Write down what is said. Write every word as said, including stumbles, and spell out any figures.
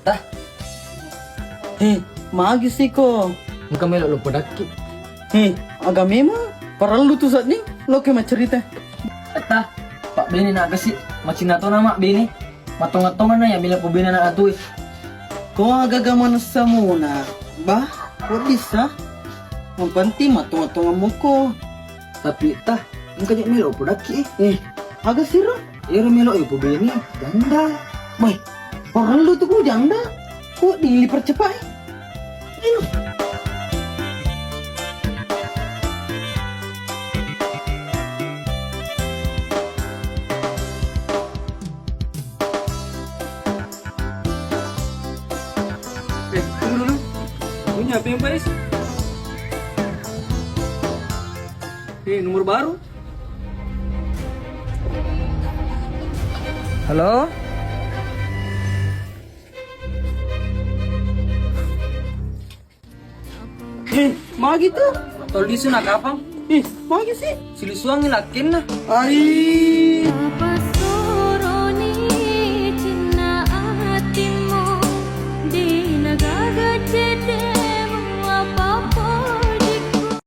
Tah. He, magi siko? Engka melo lo podakki. He, aga memang parellu tu sedding lo ke macerita. Tah, Pak Bene na gasi, macinna to nama Bene. Matonga-tonga na ya melo pobena na atui. Ko aga-aga manessa mona, bah, ko bisa. Yang penting matonga-tonga moko. Tapi tah, engka je melo podakki eh. Eh, aga siro? Ero melo e pobene janda. Woi, orang lu tuh ku janda. Ku dipercepat eh. Ih. Eh, tunggu dulu. Punya P M P S? Eh, nomor baru. Halo? Eh, magi tu? Tolli su nakapang. Eh, magi sih? Silusuangi lakkenna. Ai.